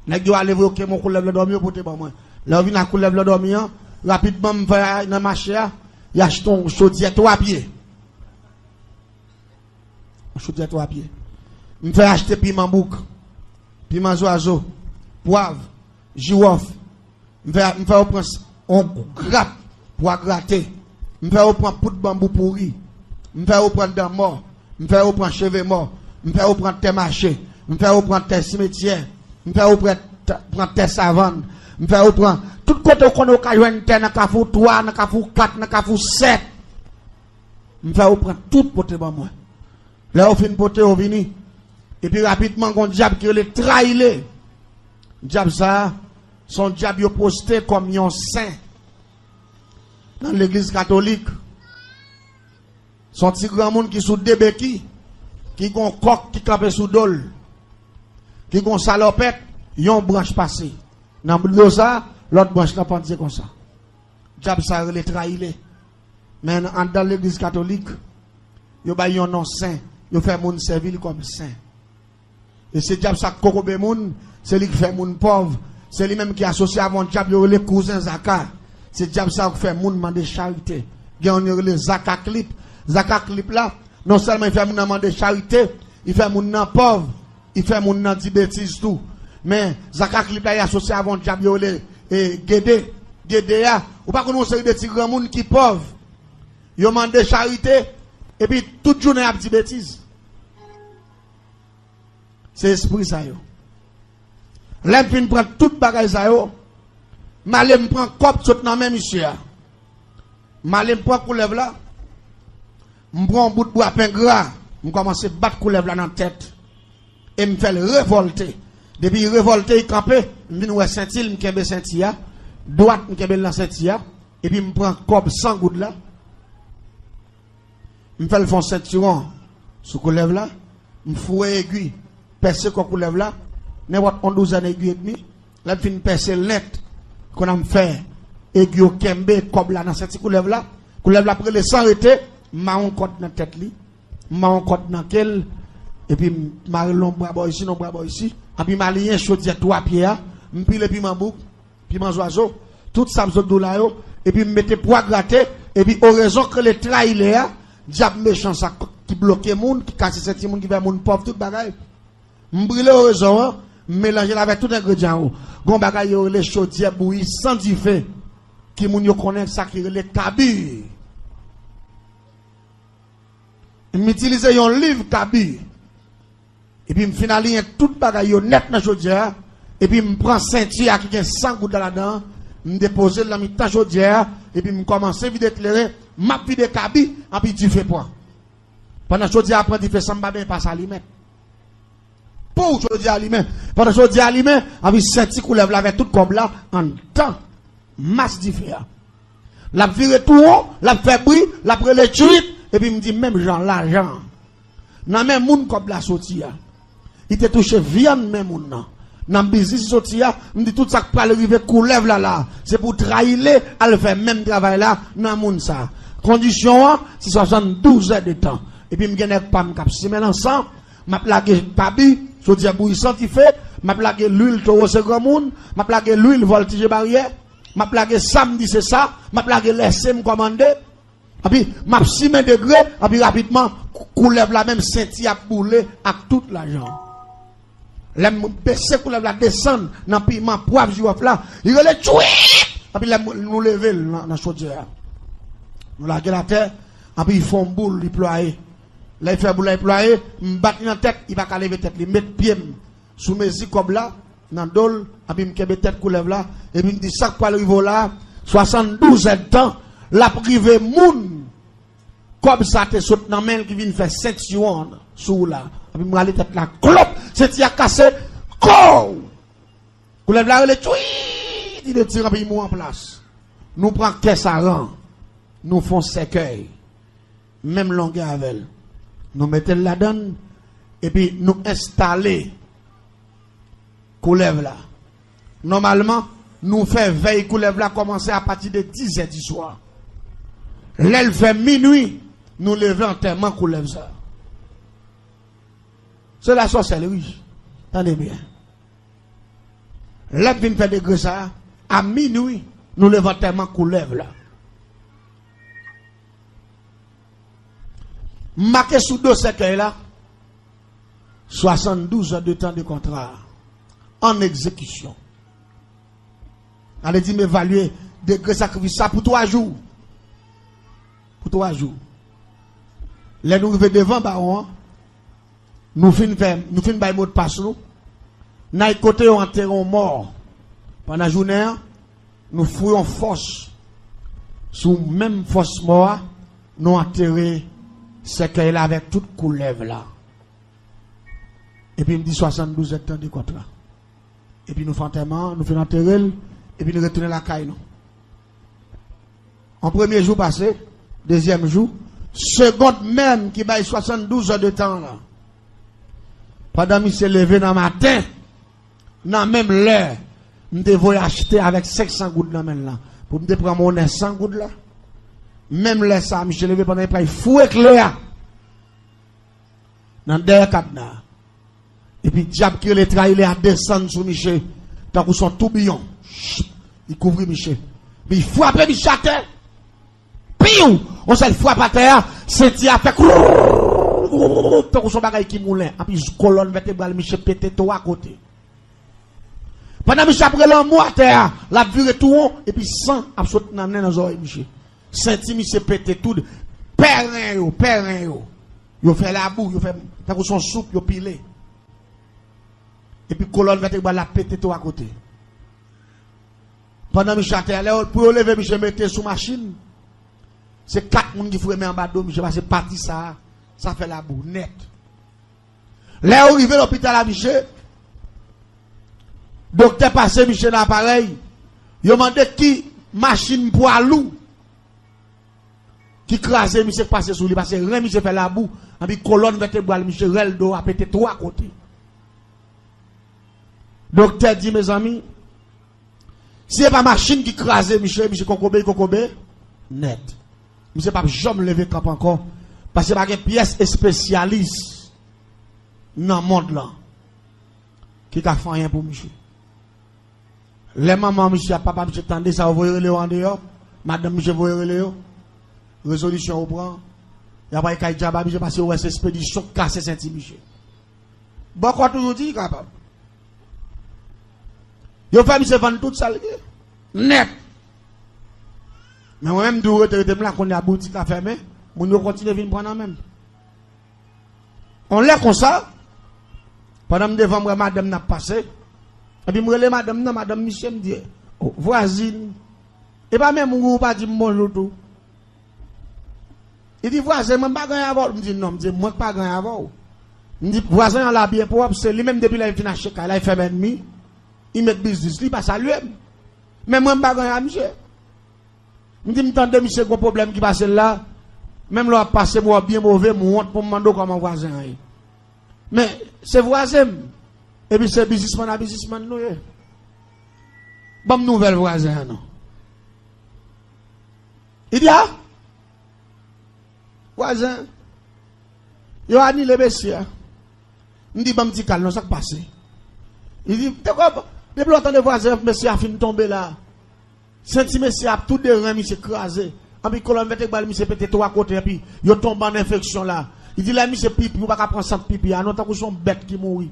Nèg yo ale voye yon kemon koulèv landòmi yo pote ban mwen. Lè yo vin ak koulèv landòmi an, rapidman m fè nan mache a, y achte yon chodyè twa pye. Yon chodyè twa pye. M fè achte piman bouk, piman zwazo, pwav, jiwòf. M fè, m fè yo pran s- yon grap pwa grate. M fè yo pran poud banbou pouri. M fè yo pran dan mò. M fè yo pran cheve mò. M fè yo pran tè mache. M fè yo pran tè simetyè. M fè yo pran t- pran tè savann. M fè yo pran tout kote w konnen w ka jwenn tè nan Kafou twa, nan Kafou kat, nan Kafou sèt. M fè yo pran tout pote ban mwen. Lè yo fin pote yo vini, epi rapidman gon dyab ki rele Trayile. Dyab sa a, se yon dyab yo poste kòm yon sen nan legliz katolik. Se yon ti granmoun ki sou de beki, ki gon kòk ki kanpe sou do l, ki gon salopèt, yon branch pase. Nan do sa, lòt branch lan pandye konsa. Dyab sa a rele Trayile. Men anndan legliz katolik, yo bay yon non sen, yo fè moun sèvi l kòm sen. E se dyab sa k kokobe moun, se li k fè moun pòv, se li menm ki asosye avè yon dyab yo rele kouzen Zaka. Se dyab sa yo k fè moun mande charite. Gen youn yo rele Zaka Klip. Zaka Klip la, non sèlman li fè moun nan mande charite, li fè moun nan pòv, li fè moun nan di betiz tou. Men, Zaka Klip la, li asosye avè yon dyab yo rele e, Gede. Gede a, ou pa konn yon seri de ti granmoun ki pòv. Yo mande charite, epi tout jounen y ap di betiz. Se espri sa yo. Lè m fin pran tout bagay sa yo, m ale m pran kòb sot nan men misye a. M ale m pran koulèv la, m pran yon bout bwa pen gra, m kòmanse bat koulèv la nan tèt. E m fè l revòlte. Depi l revòlte, li kanpe, m vin wè senti l, m kenbe senti a. Dwat, m kenbe l nan senti a. Epi m pran kòb san goud la. M fè l fè yon sentiwon sou koulèv la. M foure egwi, pèse kò koulèv la. Nenpòt yon douzèn egwi edmi. Lè m fin pèse l nèt, kounye a m fè egwi yo kenbe kòb la nan senti koulèv la. Koulèv la ap rele san rete, m mare yon kòd nan tèt li. M mare yon kòd nan ke l, epi m mare l yon bra bò isi, yon bra bò isi. Epi m aliyen chodyè twa pye a, m pile piman bouk, piman zwazo, tout sa m sot di w la yo, epi m mete pwa grate, epi orezon k rele trayilè a, dyab mechan sa k- ki bloke moun, ki kase senti moun, ki fè moun pòv, tout bagay. M brile orezon an, m melanje l avèk tout engredyan yo. Gon bagay yo rele chodyè bouyi san dife, ki moun yo konnen sa ki rele kabi. M itilize yon liv kabi. Epi m fin aliyen tout bagay yo nèt nan chodyè a. Epi m pran senti a ki gen san goud la ladan an. M depoze l nan mitan chodyè a. Epi m kòmanse vide kleren. M ap vide kabi, anpi dife pran. Pandan chodyè a pran dife san m pa benyen pa sa li menm. Pou chodyè a limen. Pandan chodyè a limen, anpi senti koulèv la avèk tout kòb la anndan mas dife a. L ap vire tou won, l ap fè bri, l ap rele tchuit, epi m di menm jan lajan an. Nan men moun kòb la soti a. Li te touche vyann men moun nan. Nan biznis li soti a, m di tout sa k pral rive koulèv la la, se pou trayile al fè menm travay la nan moun sa. Kondisyon an, se swasanndouz è de tan. Epi m gen nèg pa m k ap simen lansan, m ap lage kabi, chodyè bouyi san dife, m ap lage lwil towo se granmoun, m ap lage lwil vòltije baryè, m ap lage sa m di se sa, m ap lage lèse m kòmande. Epi, m ap simen degre, epi rapidman, kou- koulèv la menm senti ap boule ak tout lajan. Lè m bese koulèv la desann nan piman, pwav, jiwòf la, li rele tchwip! Epi lè m, nou leve l nan, nan chodyè a. Nou lage l atè, epi li fè yon boul, li plwaye. Lè li fè boul la, li plwaye, m bat li nan tèt, li pa ka leve tèt li. M met pye m sou mezi kòb la, nan do l, epi m kenbe tèt koulèv la, epi m di, sa k pral rive w la, swasanndouz èdtan, l ap rive moun kòb sa te sot nan men l ki vin fè sentiwon sou ou la. Epi m rale tèt la, klop, senti a kase, kow! Koulèv la rele, tchwi! Li detire, epi li mouri an plas. Nou pran kè saran, nou fè yon sèkèy menm longè avè l. Nou mete l ladan l, epi nou enstale koulèv la. Nòmalman, nou fè vèy koulèv la kòmanse apati de dizè di swa. Lè l fè minui, nou leve antèman koulèv sa. Se la sòsèlri. Tande byen. Lè m vin fè degre sa a, a minui, nou leve antèman koulèv la. M make sou do sèkèy la, swasanndouz è de tan de kontra an egzekisyon. Ale di m evalye degre sakrifis sa pou twa jou. Pou twa jou. Lè nou rive devan bawon an, nou fin fè, nou fin bay modpas nou, n al kote yo antere yon mò. Pandan jounen an, nou foure yon fòs sou menm fòs mò a, nou antere sèkèy la avèk tout koulèv la. Epi m di swasanndouz èdtan de kontra. Epi nou fè antèman an, nou fin antere l, epi nou retounen lakay nou. An premye jou pase, dezyèm jou, segond menm ki bay swasanndouz è de tan an. Pandan misye leve nan maten, nan menm lè, m te voye achte avèk senk san goud nan men l lan, pou m te pran monnen san goud la. Menm lè sa a, misye leve pandan li pral foure kle a nan dèyè kadna a. Epi dyab ki rele Trayilè a desann sou misye tankou se yon toubiyon. Li kouvri misye. Epi li frape misye atè. Piw! Yon sèl frap atè a, senti a fè krrrr, tankou se yon bagay ki moulen. Epi kolòn vètebral misye pete twa kote. Pandan misye ap rele anmò atè a, l ap vire tou won, epi san ap sot nan nen, nan zòrèy misye. Senti misye pete tou. Pèren yo, pèren yo. Yo fè labou, yo fè tankou se yon soup, yo pile. Epi kolòn vètebral la pete twa kote. Pandan misye atè a, lè yo, pou yo leve misye mete sou machin, se kat moun ki fremen anba do misye, paske pati sa a, sa fè labou nèt. Lè yo rive lopital a misye, doktè pase misye nan aparèy, yo mande ki machin pwa lou ki kraze misye, k pase sou li, paske ren misye fè labou, epi kolòn vètebral misye, rèl do a pete twa kote. Doktè di, mezanmi, si se pa machin ki kraze misye, misye kokobe, li kokobe nèt. Misye p ap janm leve kanpe ankò, paske pa gen pyès espesyalis nan mond lan ki ka fè anyen pou misye. Lè manman misye ak papa misye tande sa, yo voye rele yo andeyò, madanm misye voye rele yo, rezolisyon yo pran, y ap al kay djab a misye, paske yo wè se espedisyon k kase senti misye. Bòkò toujou di li kapab. Yo fè misye vann tout sa l gen. Nèt. Men mwen menm, m di w rete, rete m la, kounye a boutik la fèmen, moun yo kontinye vin pran nan men m. On lè konsa, pandan m devan, m wè madanm nan ap pase, epi m rele madanm nan, madanm misye, m di, "O, vwazin, e pa menm ou, ou pa di m bonjou tou?" Li di, "Vwazen, mwen m pa gen anyen avè w." M di, "Non," m di, "mwen k pa gen anyen avè w." M di, "Vwazen an la byen pwòp, se li menm depi lè li fin achte kay la, li fè m ènmi, li met biznis li, li pa salye m. Men mwen m pa gen anyen a misye." M di, "M tande misye gon pwoblèm ki pase l la, menm lè w ap pase, m wè w byen move, m wont pou m mande w kòman vwazen an ye." Men, se vwazen m, epi se biznismann a biznismann nou ye. Ban m nouvèl vwazen an non. Li di, "A, vwazen, yo anile mesye a." M di, "Ban m ti kal non, sa k pase?" Li di, "Te kwè, depi lè w tande vwazen an, mesye a fin tonbe la. Senti mesye a, tou de ren misye kraze. Anpi kolòn vètebral misye pete twa kote, anpi yo tonbe an enfeksyon la." Li di, "Lè misye pipi, ou pa ka pran sant pipi a non, tankou se yon bèt ki mouri."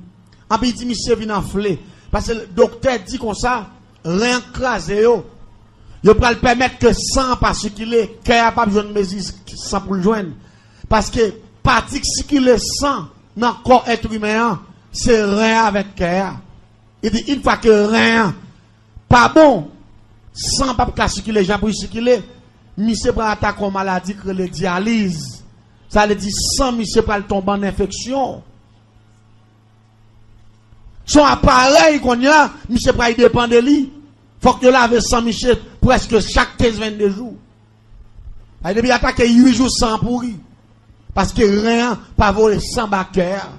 Anpi di misye vin anfle. Paske doktè di konsa, ren an kraze yo. Yo pral pèmèt ke san an pa sikile, kè a p ap jwenn mezi san pou l jwenn. Paske pati k sikile san nan kò èt imen an, se ren an avèk kè a. Li di, yon fwa ke ren an pa bon, san p ap ka sikile jan pou l sikile, misye pral atake yon maladi k rele dyaliz. Sa vle di san misye pral tonbe an enfeksyon. Se yon aparèy kounye a, misye pral depann de li. Fòk yo lave san misye prèske chak kenz vennde jou. Sa vle di depi atake uit jou san an pouri. Paske ren an pa voye san ba kè a.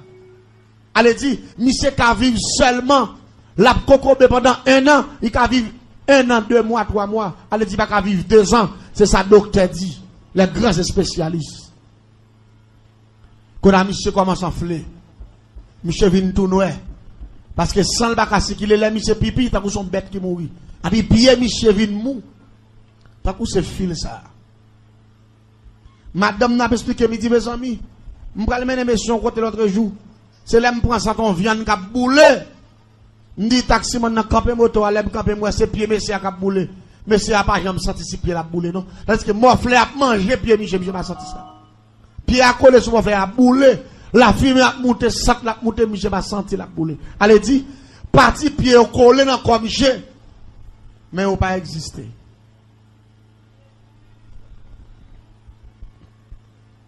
Ale di, misye ka viv sèlman, l ap kokobe pandan en an, li ka viv en an, de mwa, twa mwa. Ale di, pa ka viv de zan. Se sa doktè di, les grands spécialistes. Kounye a misye kòmanse anfle. Misye vin tou nwè. Paske san l pa ka sikile, lè misye pipi, tankou se yon bèt ki mouri. Epi pye misye vin mou. Tankou se fil sa. Madanm nan ap esplike m, li di, mezanmi, m pral mennen mesye yon kote lòtrejou. Se lè m pran sant yon vyann k ap boule. M di taksimann nan kanpe moto a, lè m kanpe m wè se pye mesye a k ap boule. Mesye a pa janm santi si pye l ap boule non. Tandiske mòflè ap manje pye misye, misye pa santi sa. Pye a kole sou mòflè a ap boule. Lafimen ap moute, sant la ap moute, misye pa santi l ap boule. Ale di, pati pye yo kole nan kò misye, men yo pa egziste.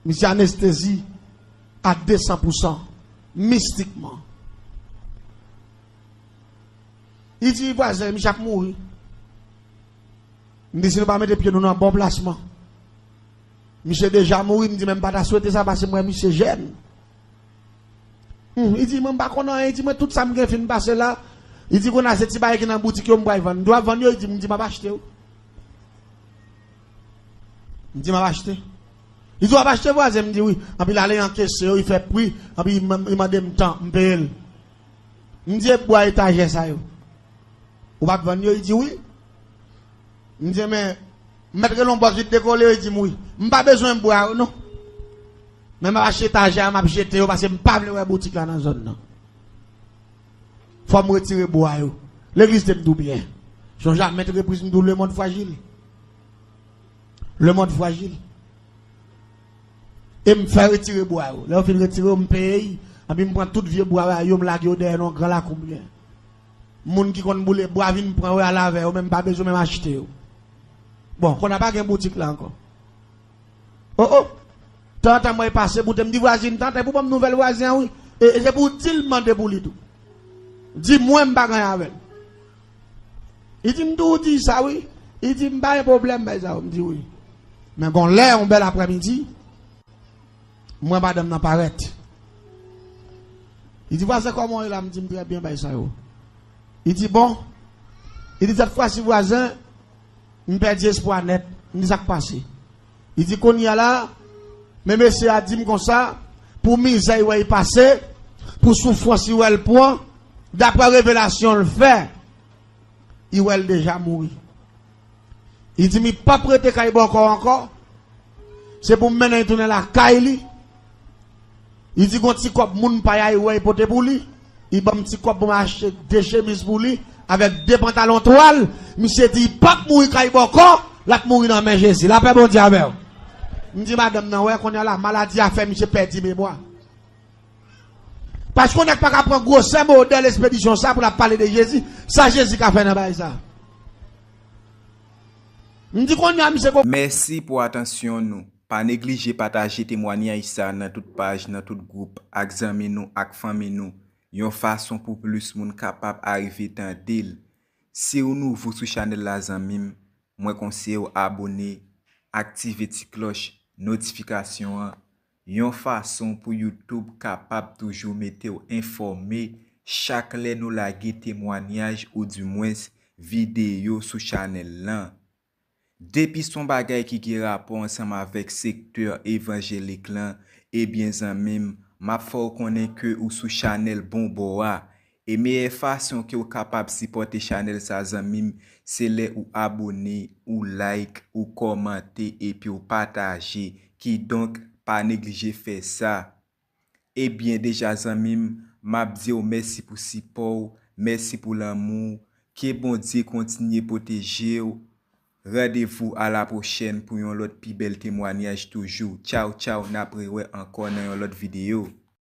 Misye anestezi a de san pou san, mistikman. Li di vwazen, misye ap mouri. M di si nou pa mete pye nou nan bon plasman. Misye deja mouri, m di men m pa ta swete sa paske m wè misye jèn. Hmm, li di mwen m pa konn anyen, li di mwen tout sa m gen fin pase la. Li di kounye a se ti bagay ki nan boutik yo m pral vann. M di w ap vann yo, li di m di m ap achte yo. M di m ap achte. Li di w ap achte vwazen, m di wi. Anpi l ale ankese yo, li fè pri, anpi li mande m tan, m peye l. M di e bwa etajè sa yo. Ou p ap vann yo? Li di wi. M di men, m mèt rele yon bòs vit dekole yo, li di m wi. M pa bezwen bwa yo non. Men m ap achte etajè a, m ap jete yo paske m pa vle wè boutik la nan zòn nan. Fò m retire bwa yo. Legliz te m tou byen. Sonje a mèt repriz m tou, lemonn frajil. Lemonn frajil. E m fè retire bwa yo. Lè yo fin retire yo, m peye y. Anpi m pran tout vye bwa yo, m lage yo dèyè nan yon gran lakou m gen. Moun ki konn boule bwa vin pran yo al avè yo, men m pa bezwen menm achte yo. Bon, kounye a pa gen boutik la ankò. O o! Tanzantan mwen pase boute, m di vwazin, tanzantan pou ban m nouvèl vwazen an wi. E, e se pou w di l mande pou li tou. Di mwen m pa gen anyen avè l. Li di m tou di sa wi. Li di m pa gen pwoblèm bay sa yo, m di wi. Men gon lè, yon bèl aprèmidi, m wè madanm nan parèt. Li di vwazen kòman w ye la, m di m trè byen bay sa yo. Li di bon. Li di sèt fwa si vwazen, m pèdi espwa nèt. M di sa k pase. Li di kounye a la, men mesye a di m konsa, pou mizè li wè li pase, pou soufrans li wè l pran, daprè revelasyon l fè, li wè l deja mouri. Li di m li p ap rete kay bòkò ankò, se pou m mennen l tounen lakay li. Li di gon ti kòb moun pa y a li wè li pote pou li. Li ban m ti kòb pou m achte de chemiz pou li avèk de pantalon twal. Misye di li p ap mouri kay bòkò, l ap mouri nan men Jezi. Lapè Bondye avè w. M di madanm nan, wè kounye a la, maladi a fè misye pèdi memwa. Paske yon nèg pa ka pran gwosè modèl espedisyon sa pou l ap pale de Jezi. Sa Jezi ka fè nan bagay sa? M di kounye a misye ko- Mèsi pou atansyon nou. Pa neglije pataje temwanyaj sa nan tout paj, nan tout gwoup, ak zanmi nou, ak fanmi nou, yon fason pou plis moun kapab arive tande l. Si w nouvo sou chanèl la, zanmi m, mwen konseye w abone, aktive ti klòch notifikasyon an, yon fason pou YouTube kapab toujou mete w enfòme chak lè nou lage temwanyaj oudimwens videyo sou chanèl lan. Depi se yon bagay ki gen rapò ansanm avèk sektè evanjelik lan, ebyen zanmi m, m ap fè w konnen ke ou sou chanèl bon bò a. E meyè fason ke w kapab sipòte chanèl sa, zanmi m, se lè ou abone, ou like, ou kòmante epi w pataje. Kidonk, pa neglije fè sa. Ebyen deja zanmi m, M ap di w mèsi pou sipò w, mèsi pou lanmou w. Ke Bondye kontinye pwoteje w. Randevou a la pwochèn pou yon lòt pi bèl temwanyaj toujou. Tchaw, tchaw, n ap rewè ankò nan yon lòt videyo.